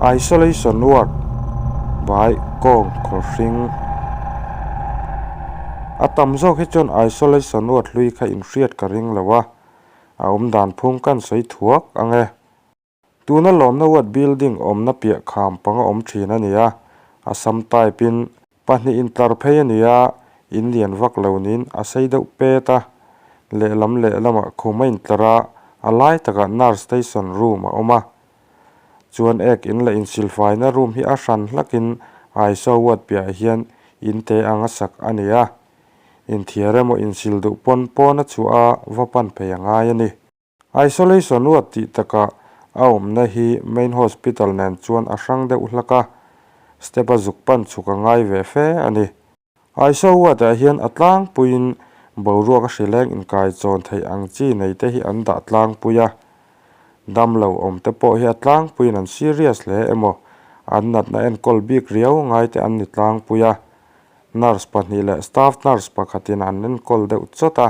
Isolation Ward by Kawng Khawlhring. A tam zawk hi chuan Isolation Ward hlui kha inhriat ka ring lo a, a awm dan phung kan sawi thuak ang e. Tuna lawmna ward building awmna piah kham panga awm thin a ni a, a sam type in pahnih intlar phei a ni a, in lian vak lo niin a sei deuh pet a, lehlam lehlamah khum a intlar a, a lai takah nurse station room a awm a. Chuan ek in leh insilfaina room hi a hran hlakin Aisaw ward piahah hian in te anga sak a ni a, inthiar emaw insil duh pawn pawn a chhuah a va pan phei a ngai a ni. Isolation ward tih takah a awmna hi main hospital nen chuan a hrang deuh hlak a, step a zuk pan chhuk a ngai ve fe a ni. Iso ward-ah hian a tlangpuiin boruak a hrileng inkai chawn theih ang chi neite hi an dah tlangpui a. Damlo awmte pawh hi a tlangpuiin an serious hle emaw, an natna enkawl bik riau ngaite an ni tlangpui a. Nurse pahnih leh staff nurse pakhatin an enkawl deuh chawt a,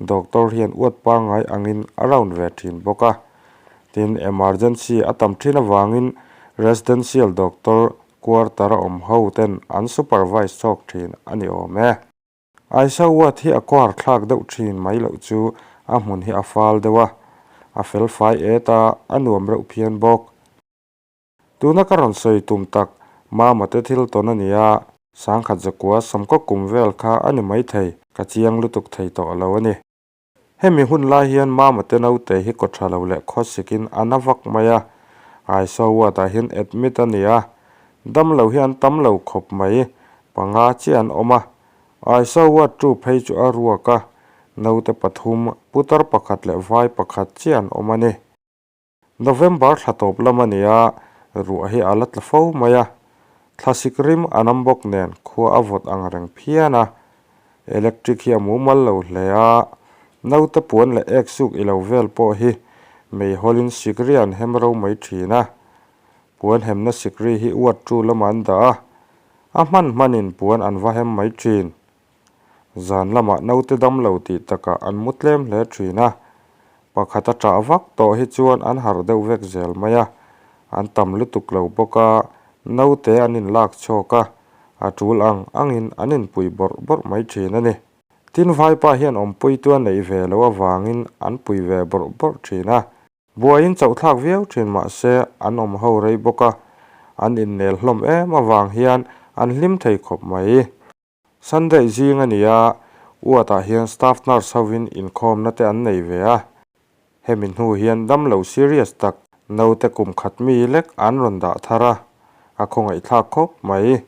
doctor hian uat pangngai angin a round ve thin bawk a. Tin, emergency a tam thin avangin residential doctor Quarter a awm ho ten an supervise chawk thin a ni awm e. Aisa ward hi a kawr thlak deuh thin mai loh chu a hmun hi a fal deuh a, a fel fai et a, a nuam reuh phian bawk. Tuna ka rawn sawi tum tak Mama te thil tawn a ni a, sangkhat zakua sawmkaw kum vel kha a ni maithei, ka chiang lutuk thei tawh lo a ni. Hemi hun lai hian Mama te naute hi kaw tha lo leh khawsikin a na vak mai a, Aisaw ward-ah hian admit a ni a, damlo hi an tam lo khawp mai, panga chiah an awm a. Aisaw ward tu phei chu a ruak a, naute pathum, putar pakhat leh vai pakhat chiah an awm a ni. November thla tawp lam a ni a, ruah hi a la tla fo mai a. Thlasik rim a nam bawk nen khua a vawt ang reng phian a. Electric hi a mumal lo hle a, naute puan leh ek suk i lo vel pawh hi meihawlin sikri an hem ro mai thin a. Puan hemna sikri hi uat tu lamah an dah a, a hman hmanin puan an va hem mai thin. Zan lamah naute damlo tih takah an mu tlem hle thin a, pakhat a ṭah vak tawh hi chuan an harh deuh vek zel mai a, an tam lutuk lo bawk a, naute an inlak chhuak a, a ṭul ang angin an inpui bawrh bawrh mai thin a ni. Tin vaipa hian awmpuitu a neih ve loh avangin an pui ve bawrh bawrh thin a, Buaiin chauhthlak viau thin mah se an awm ho rei bawk a, an innel hlawm em avang hian an hlim thei khawp mai. Sunday zing a ni a, ward-ah hian staff nurse hovin inkhawmna te an nei ve a. Hemi hnu hian damlo serious tak naute kum khat mi lek an rawn dah thar a, a khawngaihthlak khawp mai.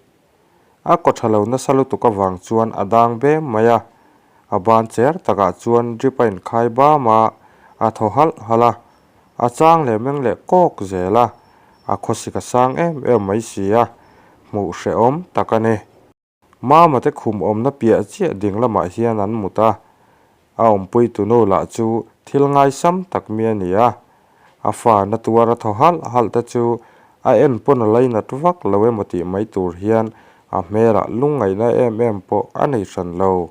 A kaw tha lo nasa lutuk avang chuan a dang bem mai a, a ban cher takah chuan drip a inkhai bam a, a thaw halh halh a, a chang leh meng leh kawk zel a, a khawsik a sang em em mai si a, hmuh hrehawm tak a ni. Mama te khum awmna piah chiah ding lamah hian an mut a, a awmpui tunu lah chu thil ngaisam tak mi a ni a, a fa na tuar a thaw halh halh te chu a en pawn a lainat vak lo emaw tih mai tur hian a hmelah lungngaihna em em pawh a nei hran lo.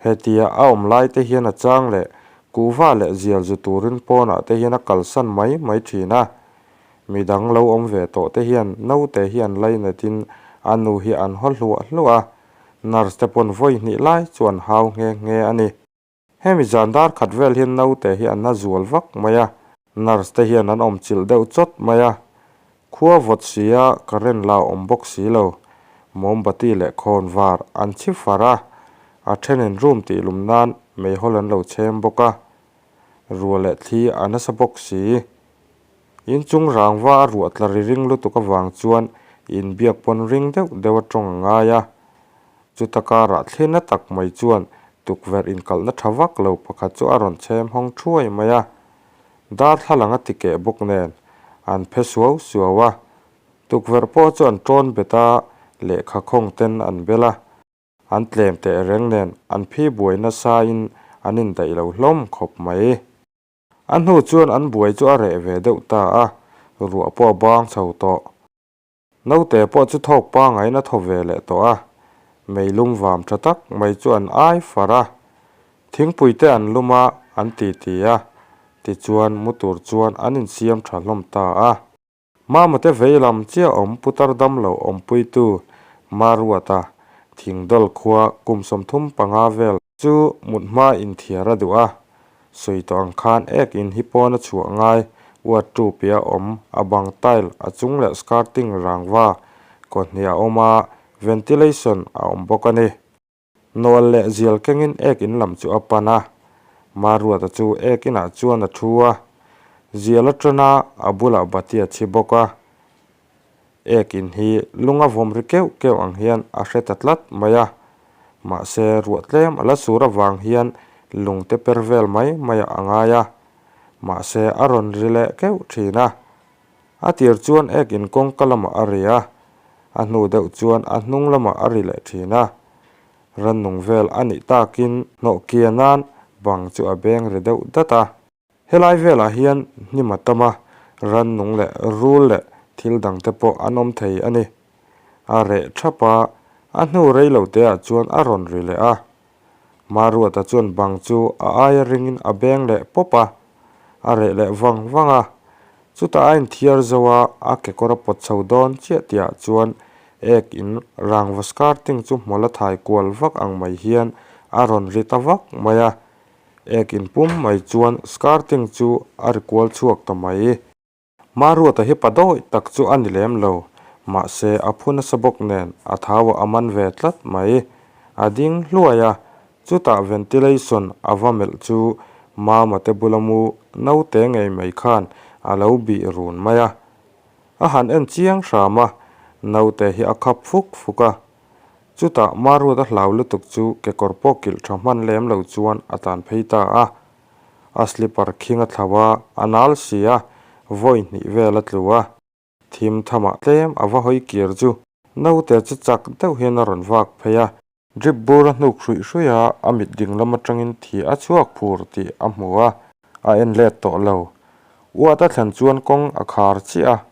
Hetia a awm lai te hian a chang leh kuhva leh zial zu turin pawnah te hian a kalsan mai mai thin a, midang lo awm ve tawh te hian naute hi an lainatin a nu hi an haw hluah hluah a, nurse te pawn vawi hnih lai chu an hau nghe nghe a ni. Hemi zan dar khat vel hian naute hi an na zual vak mai a, nurse te hian an awm chilh deuh chawt mai a, khua vawt si a current la awm bawk si lo, mombati leh khawn var an chhi far a, a thenin room tih lum nan meihawl an lo chhem bawk a, ruah leh thli a nasa bawk si. Inchung rangva a ruah tla ri ring lutuk avang chuan inbiak pawn ring deuh deuh a tawng a ngai a, Chuta karah thlirna tak mai chuan tukverh inkalhna tha vak lo pakhat chu a rawn chhem hawng thuai mai a. Darthlalang a ti keh bawk nen an phe suau suau a. Tukverh pawh chu an tawn bet a, lehkha khawng ten an bel a. An tlem teh reng nen an phi buai nasa in an indaih lo hlawm khawp mai. A hnu chuan an buai chu a reh ve deuh ta a, ruah pawh a bang chho tawh. Naute pawh chu thawk pangaiin a thaw ve leh tawh a, meilum vam tha tak mai chu an ai far a, thingpui te an lum a, an ti ti a, tichuan mu tur chuan an insiam tha hlawm ta a. Mamate vei lam chiah awm putar damlo awmpuitu Maruata Thingdawl khua kum 35 vel chu mut hma inthiar a duh a, sawi tawh ang khan ek in hi pawn a chhuah ngai, uat tu piah a awm, a bang tile a chung leh skirting rangva kawhnih a awm a, ventilation a awm bawk a ni. Nawlh leh zial kengin ek in lam chu a pan a, Maruata chu ek inah chuan a thu a, zial a tan a, a bulah bati a chhi bawk a. Ek in hi lung a vawm ri keuh keuh ang hian a hre ta tlat mai a, mahse ruah tlem a la sur avang hian lung te per vel mai mai ah a ngai a, mahse a rawn ri leh keuh thin a. A tir chuan ek in kawngka lamah a ri a, a hnu deuh chuan a hnung lamah a ri leh thin a. Rannung vel a nih takin hnawh kia nan bang chu a beng ri deuh dat a. Helai velah hian hnim a tam a, rannung leh rul leh thil dangte pawh an awm thei a ni. A reh thap a, a hnu rei lo teah chuan a rawn ri leh a. Maruata chuan bang chu a aia ringin a beng leh pawp a, a reh leh vang vang a. Chutah a inthiar zo a, a kekawr a pawt chho dawn chiah tihah chuan ek in rangva skirting chu hmawlh a thai kual vak ang mai hian a rawn ri ta vak mai a. Ek in pum mai chuan skirting chu a ri kual chhuak ta mai. Maruata hi pa dawi tak chu a ni lem lo, mahse a phu nasa bawk nen a thau ah a man ve tlat mai. A ding hluai a, chutah ventilation a va melh chu Mama te bula mu naute ngei mai khan a lo bih run mai a. A han en chiang hram a, naute hi a khap fuk fuk a. Chutah Maruata hlau lutuk chu kekawr pawh kilh tha hman lem lo chuan a tlan phei ta a. A slipper khing a thlau a, a nal si a, vawi hnih vel a tlu a. Thim thamah tlem a va hawi kir chu naute chu chak deuh hian a rawn vak phei a. Drip bur a hnuk hruih hruih a, a mit ding lam atangin thi a chhuak phur tih a hmu a, a en let tawh lo. Uat a thlen chuan kawng a khar chiah a,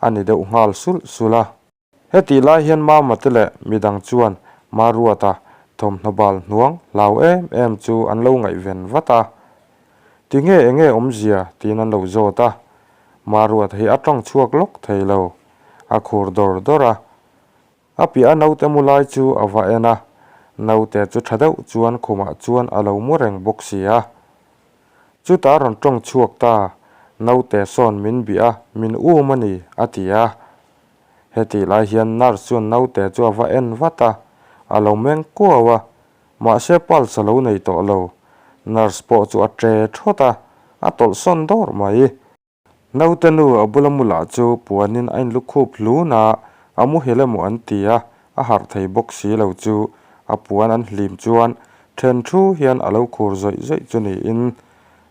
a ni deuh nghal sulh sulh a. Hetih lai hian Mama te leh midang chuan Maruata thawmhnaw bal hnuang hlau em em chu an lo ngaihven vat a. Tinge enge awmzia tiin an lo zawt a. Maruata hi a tawng chhuak lawk thei lo. A khur dawr dawr a. A piah a naute mu lai chu a va en a. Naute chu tha deuh chuan khumah chuan a lo mu reng bawk si a. Chutah a rawn tawng chhuak ta, Naute sawn min bih a, min um a ni, a ti a. Hetih lai hian nurse chuan naute chu a va en vat a, a lo meng kuau a, mahse pulse a lo nei tawh lo. Nurse pawh chu a tre thawt a, a tawlh sawn dawr mai. Naute nu a bula mu lah chu puanin a inlukhup hlun a, a muhil emaw an ti a, a harh thei bawk si lo chu a puan an hlim chuan then thu hian a lo khur zawih zawih chu niin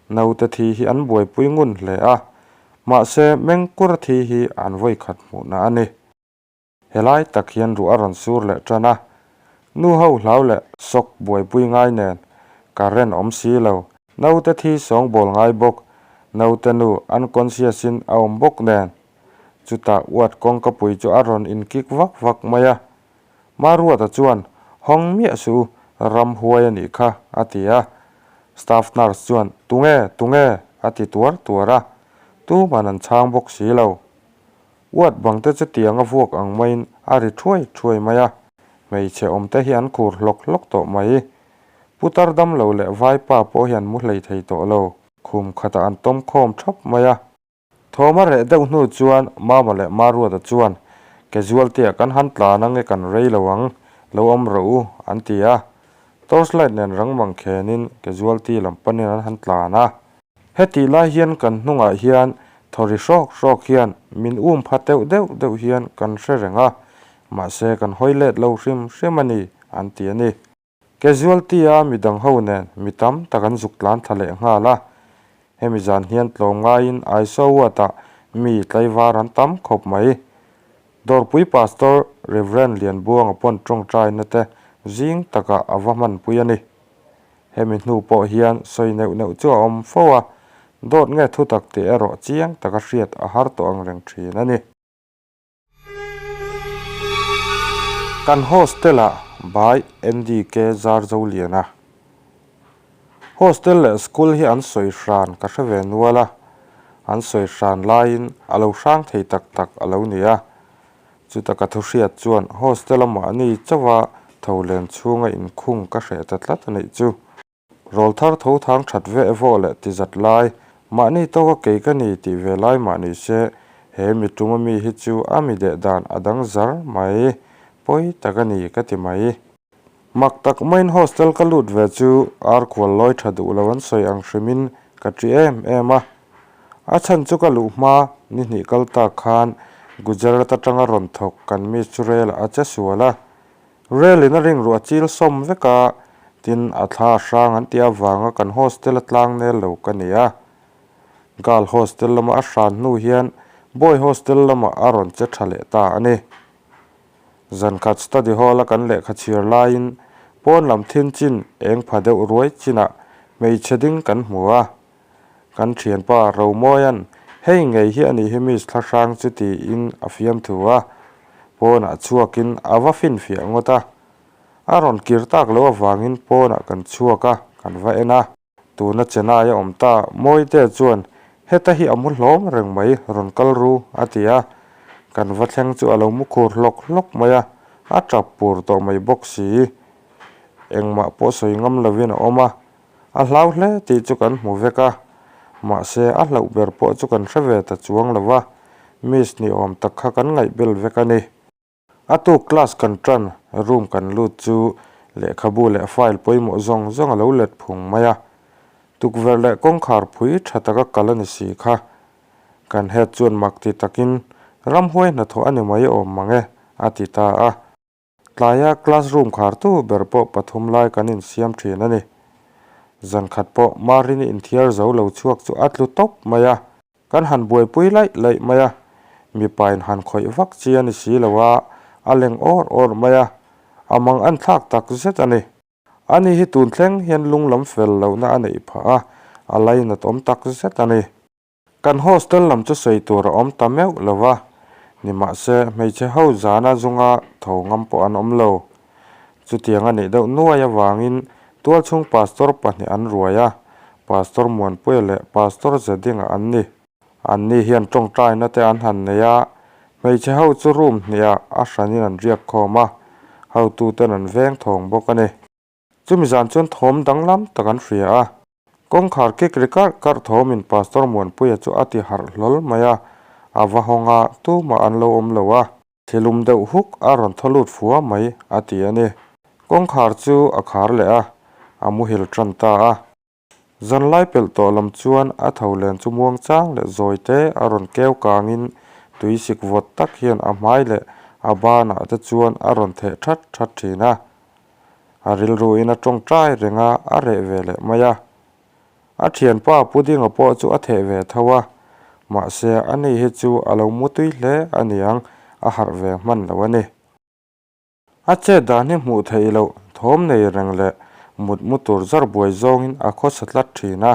naute thi hi an buaipui ngun hle a, mahse mengkura thi hi an vawi khat hmuhna a ni. Helai tak hian ruah a rawn sur leh tan a, nu ho hlau leh sawk buaipui ngai nen current awm si lo, naute thi sawngbawl ngai bawk, naute nu unconscious in a awm bawk nen. Chutah uat kawngka pui chu a rawn inkik vak vak mai a, Maruata chuan, Hawng miah suh u, ramhuai a nih kha, a ti a. Staff nurse chuan, Tunge, tunge? a ti tuar tuar a, tuman an chhang bawk si lo. Uat bang te chu tiang a vuak ang maiin a ri thuai thuai mai a, hmeichhe awm te hi an khur hlawk hlawk tawh mai. Putar damlo leh vaipa pawh hi an mu hlei thei tawh lo, khum khatah an tawm khawm thap mai a. Thawm a reh deuh hnu chuan Mama leh Maruata chuan, Casualty-ah kan han tlan ange kan rei lo ang, lo awm rawh u, an ti a. Torchlight nen rang mang khenin casualty lam panin an han tlan a. Hetih lai hian kan hnungah hian thawri hrawk hrawk hian min um pha teuh deuh deuh hian kan hre reng a, mahse kan hawi let lo hrim hrim a ni, an ti a ni. Casualty-a midang ho nen mi tam tak an zuk tlan thla leh nghal a, hemi zan hian tlawm ngaiin Aisawat-ah mi tlaivar an tam khawp mai. Dawrpui Pastor Rev Lianbuanga pawn tawngtaina te zing takah a va hmanpui a ni. Hemi hnu pawh hian sawi neuh neuh chu a awm fo a, dawt nge thutak tih erawh chiang taka hriat a har tawh ang reng thin a ni. Kan hostel-ah by NDK Zarzoliana. Hostel leh school hi an sawi hran ka hre ve nual a. an sawi hran laiin a lo hrang thei tak tak a lo ni a. Chuta ka thu hriat chuan hostel a mahni chauha tho len chhunga inkhung ka hreh ta tlat a nih chu. Rawl thar tho thang that veh vawh leh ti zat lai, mahni tawka kei ka ni tih ve lai mah ni se, he mi tuma mi hi chu a mi deh dan a dang zar mai, pawi tak a ni ka ti mai. Mak tak maiin hostel ka lut ve chu ar khual lawi tha duh lo an sawi ang hrimin ka ṭi em em a. A chhan chu ka luh hma ni hnih kal tak khan Gujarat atanga rawn thawk kan miss chu rel ah a che sual a. Rel in a ring ruah chil sawm vek a, tin a thla a hrang an tih avanga kan hostel a tlang nel lo ka ni a. Girl hostel lama a hran hnu hian boy hostel lamah a rawn che tha leh ta a ni. Zankhat study hall a kan lehkha chhiar laiin pawn lam thin chin eng pha deuh ruai chinah hmeichhe ding kan hmu a. Kan thianpa Romawia'n hei ngei hi a nih hi Miss Thlahrang chu tiin a fiamthu a. Pawnah chhuakin a va finfiah ngawt a. A rawn kir tak loh avangin pawnah kan chhuak a, kan va en a. Tuna Chennai a awm ta, Mawite chuan, Heta hi a mu hlawm reng mai, rawn kal ru, a ti a. Kan va thleng chu a lo mu khur hlawk hlawk mai a, a tap pur tawh mai bawk si. Engmah pawh sawi ngam lovin a awm a, a hlau hle tih chu kan hmu vek a. Mahse, a hlauh ber pawh chu kan hre ve ta chuang lo va, Miss ni awm tak kha kan ngaihbel vek a ni. A tuk class kan tan room kan lut chu lehkhabu leh file pawimawh zawng zawng a lo let phung mai a. Tukverh leh kawngkhar phui tha taka kal a ni si kha. Kan head chuan mak ti takin ramhuai hnathawh a ni mai awm mang e a ti ta a. Tlaia class room khartu ber pawh pathum lai kan insiam thin a ni. Zankhat pawh Marini inthiar zo lo chhuak chu a tlu tawp mai a. Kan han buaipui laih laih mai a, mipain han khawih vak chi a ni si lo a, a leng awr awr mai a, a mang an thlak tak zet a ni. Ani hi tun thleng hian lung lam fel lohna a neih phah a, a lainat awm tak zet a ni. Kan hostel lam chu sawi tur a awm ta meuh lo va, nimahse hmeichhe ho zana zunga tho ngam pawh an awm lo. Chutiang a nih deuh nuai avangin tualchhung pastor pahnih an ruai a, Pastor Muanpuia leh Pastor Zedinga an ni. Anni hian tawngtaina te an han nei a, hmeichhe ho chu room hnihah a hranin an riak khawm a, hotuten an veng thawng bawk a ni. Chumi zan chuan thawm danglam tak an hria a, kawngkhar kik ri karh karh thawmin Pastor Muanpuia chu a ti harh hlawl mai a, a va hawng a, tumah an lo awm lo a. Thilum deuh huk a rawn thaw lut fua mai a ti a ni. Kawngkhar chu a khar leh a, a muhil tan ta a. Zanlai pelh tawh lam chuan a tho len chu muang chang leh zawi te a rawn keu kangin tui sik vawt tak hian a hmai leh a banah te chuan a rawn theh that that thin a. A rilruin a tawngtai reng a, a reh ve leh mai a. A thianpa Pudinga pawh chu a theh ve tho a, mahse ani hi chu a lo mutui hle a niang, a harh ve hman lo a ni. A chet dan hi hmuh theih loh thawm nei reng leh mut mu tur zar buai zawngin a khawsa tlat thin a.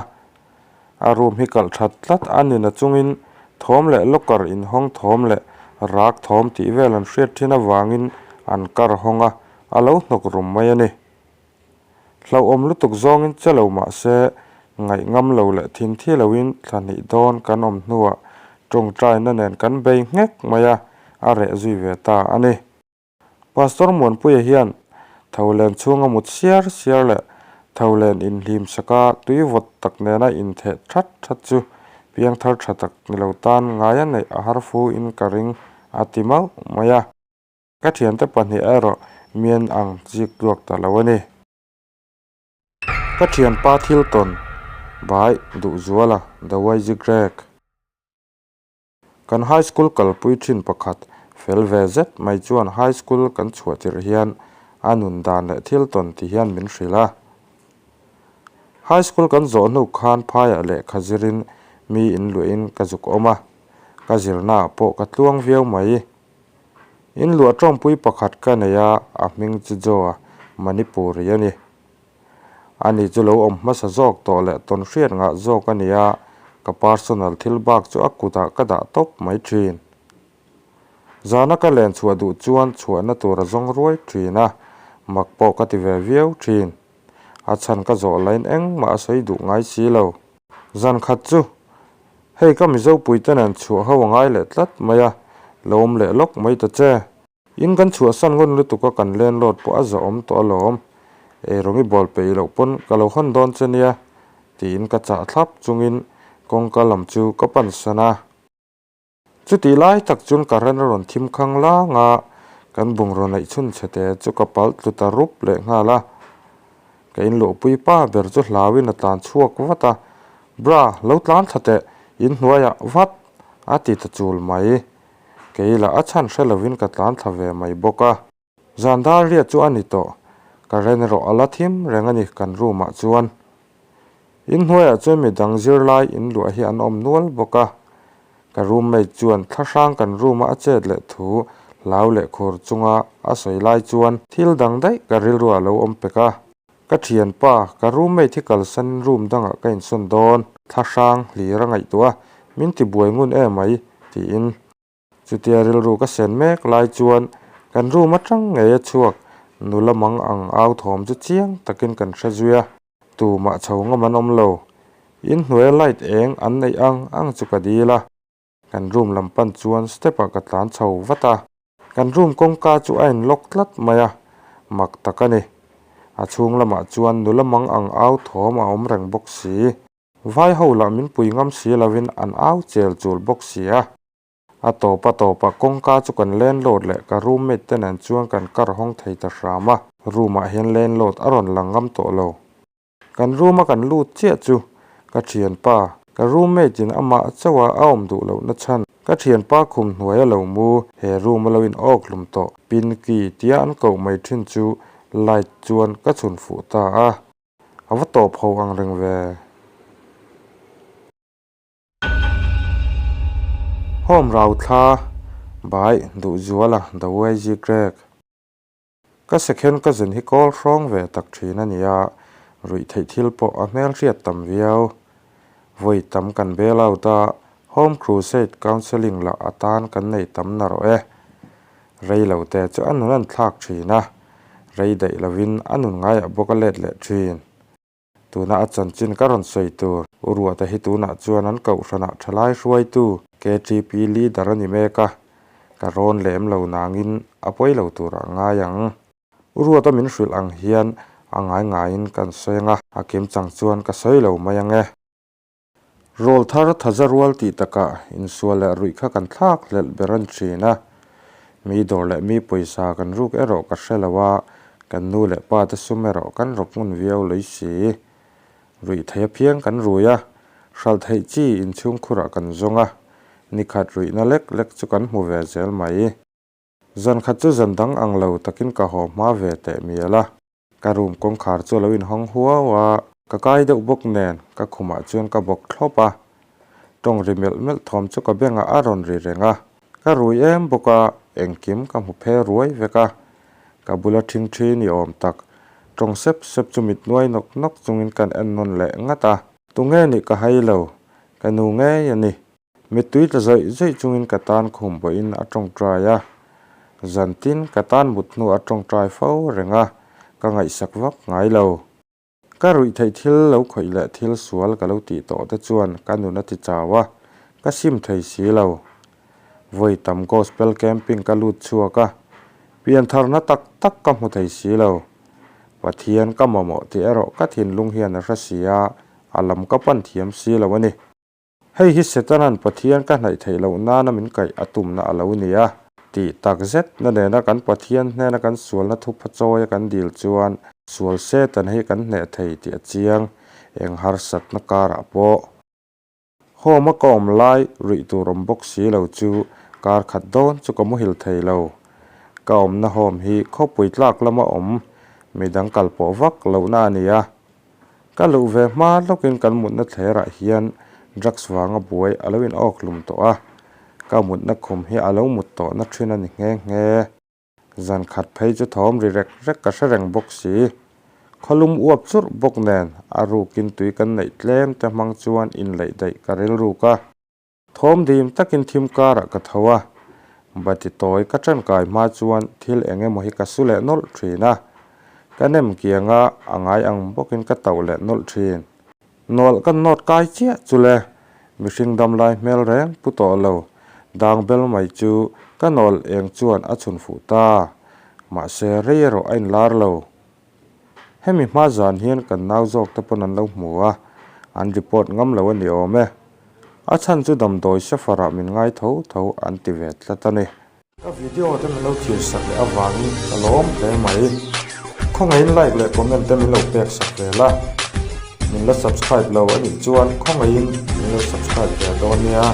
A room hi kalh that tlat a ni na chungin thawm leh locker inhawng thawm leh rak thawm tih vel an hriat thin avangin an kar hawng a, a lo hnawk rum mai a ni. Hlauhawm lutuk zawngin che lo mah se, ngaih ngam lo leh thin thi loin thla hnih dawn kan awm hnuah tawngtaina nen kan bei nghek mai a, a reh zui ve ta a ni. Pastor Muanpuia hian Tholen chhunga mut siar siar leh Tholen inhlim saka tui vawt tak nena intheh that that chu piangthar tha tak ni lo tan ngaia neih a har fu in ka ring a ti mauh mai a. Ka thiante pahnih erawh mian ang zik tluak ta lo a ni. Ka thianpa thil tawn bai Duhzuala The YG Greg. Kan high school kalpui thin pakhat fel ve zet mai chuan high school kan chhuah tirh hian a nun dan leh thil tawn ti hian min hrilh a. High school kan zawh hnu khan phaiah lehkha zirin mi inluahin ka zuk awm a, ka zirnaah pawh ka tluang viau mai. In luah tawngpui pakhat ka nei a, a hming chu Joe-a Manipuri a ni. Ani chu lo awm hmasa zawk tawh leh tawn hriat ngah zawk a ni a, ka personal thil bak chu a kutah ka dah tawp mai thin. Zana ka len chhuah duh chuan chhuahna tur a zawng ruai thin a, mak pawh ka ti ve viau thin. A chhan ka zawh lain engmah a sawi duh ngai si lo. Zan khat chu. Hei ka Mizo puite nen chhuah ho a ngai leh tlat mai a, lo awm leh lawk mai ta che. In kan chhuahsan ngun lutuk a kan landlord pawh a zawhawm tawh alawm. Eirawng i bawl peih loh pawn ka lo hawn dawn che nia, tiin ka chah thlap chungin kawngka lam chu ka pansan a. Chutih lai tak chuan current a rawn thim khang lang a, kan bungraw neih chhun chhe te chu ka palh tlu ta rup leh nghal a. Ka inluhpui pa ber chu hlauin a tlan chhuak vat a, Bra, lo tlan thla teh, in hnuaiah vat, a ti ta chul mai. Kei lah a chhan hre lovin ka tlan thla ve mai bawk a. Zan dar riat chu a ni tawh, current erawh a la thim reng a ni kan room ah chuan. In hnuaiah chuan midang zirlai in luah hi an awm nual bawk a. Ka roommate chuan thlahrang kan room a a chet leh thu hlau leh khur chunga a sawi lai chuan thil dang daih ka rilru ah lo awm pek a. Ka thianpa, ka roommate hi kalsanin room dangah ka insawn dawn, thlahrang hlir a ngaihtuah a, min tibuai ngun emai tiin. Chutia rilru ka sen mek lai chuan kan room atang ngei a chhuak nula mang ang au thawm chu chiang takin kan hre zui a, tumah chho ngam an awm lo. Inhnuaia light eng an neih ang ang chu ka dil a, kan room lam pan chuan step ah ka tlan chho vat a. Kan room kawngka chu a in lock tlat mai a, mak tak a ni. A chhung lamah chuan nula mang ang au thawm a awm reng bawk si. Vai ho lah min pui ngam si lovin an au chel chul bawk si a. A tawp a tawp ah kawngka chu kan landlord leh ka roommate te nen chuan kan kar hawng thei ta hram a, room ah hian landlord a rawn lang ngam tawh lo. Kan room a kan lut chiah chu ka thianpa, ka roommate in amah chauh a a awm duh loh na chhan ka thianpa khum hnuai a lo mu, he room a lo in awk hlum tawh, Pinky tia an koh mai thin chu light chuan ka chhun fuh ta a, a va tawp ho ang reng ve. Home rau thla by Duhzuala The YG Greg. Ka second cousin hi kawl hrawng ve tak thin a nia, ruih theih thil pawh a hmel hriat tam viau. Vawi tam kan bail out a, Home Crusade counselling lah atan kan nei tam na rawh e. Rei lo te chu a nun an thlak thin a, rei daih lovin a nun ngaiah bawk a let leh thin. Tuna a chanchin ka rawn sawi tur U Ruata hi tunah chuan an kohhranah thalai hruaitu KTP leader a ni mek a, ka rawn lem lo nangin a pawi lo turah ngai ang. U Ruata min hrilh ang hian a ngai ngaiin kan sawi ang a, a kimchang chuan ka sawi lo mai ang e. Rawl thar thaza rual tih takah insual leh ruih kha kan thlak hlelh ber a ni thin a. Mi dawr leh mi pawisa kan ruk erawh ka hre lo a, kan nu leh pa te sum erawh kan rawp ngun viau lei si. Ruih thei apiang kan rui a, hralh theih chi inchhungkhurah kan zawng a, nikhat ruihna lek lek chu kan hmu ve zel mai. Zan khat chu zan dang ang lo takin ka haw hma ve teh mial a. Ka room kawngkhar chu a lo inhawng huau a, ka kai deuh bawk nen ka khumah chuan ka bawk thlawp a. Tawng ri melh melh thawm chu ka bengah a rawn ri reng a, ka rui em bawk a, engkim ka hmu phe ruai vek a. Ka bula ṭhing ṭhi ni awm tak, tawng sep sep chu mit nuai nawk nawk chungin kan en nawn leh ngat a. Tunge nih ka hai lo, ka nu ngei a ni. Mittui tla zawih zawih chungin ka tan khum pawhin a tawngtai a, zantin ka tan mut hnu a tawngtai fo reng a, ka ngaihsak vak ngai lo. Ka ruih theih thil lo khawih leh thil sual ka lo tih tawh te chuan ka nun a ti chau a, ka sim thei si lo. Vawi tam gospel camping ka lut chhuak a, piantharna tak tak ka hmu thei si lo. Pathian ka mamawh tih erawh ka thinlung hian a hre si a, a lam ka pan thiam si lo a ni. Hei hi Setanan Pathian ka hnaih theih loh nana min kaih a tumna a lo ni a. Tih tak zet na nena kan Pathian hnena kan sualna thupha chawia kan dil chuan sual Setan hi kan hneh thei tih a chiang eng harsatna karah pawh. Home a ka awm lai ruih tur awm bawk si lo chu kar khat dawn chu ka muhil thei lo. Ka awmna home hi khawpui tlak lama awm midang kal pawh vak lohna a ni a. Ka luh ve hma lawkin kan mutna thlerah hian drugs vanga buai a lo in awk hlum tawh a, ka mutna khum hi a lo mut tawhna thin a ni nghe nghe. Zan khat phei chu thawm ri rek rek ka hre reng bawk si. Khawlum uap churh bawk nen a rukin tui kan neih tlem te hmang chuan inleih daih ka rilruk a. Thawm dim takin thim karah ka tho a, bati tawi ka tangkai hma chuan thil eng emaw hi ka su leh nawlh thin a, ka nem kiang a, a ngai ang bawkin ka tauh leh nawlh thin. Nawlh ka nawt kai chiah chu le, Mihring damlai hmel reng pu tawh lo, dang bel mai chu ka nawl eng chuan a chhun fuh ta. Mahse rei erawh a inlar lo. Hemi hma zan hian kan nau zawk te pawn an lo hmu a, an report ngam lo a ni awm e. A chhan chu damdawi safarah min ngai tho tho an ti ve tlat a ni. Ka video te min lo thlir sak leh avangin ka lawm hle mai. Khawngaihin like leh comment te min lo pek sak ve la. Min la subscribe lo a nih chuan khawngaihin min lo subscribe ve dawn nia.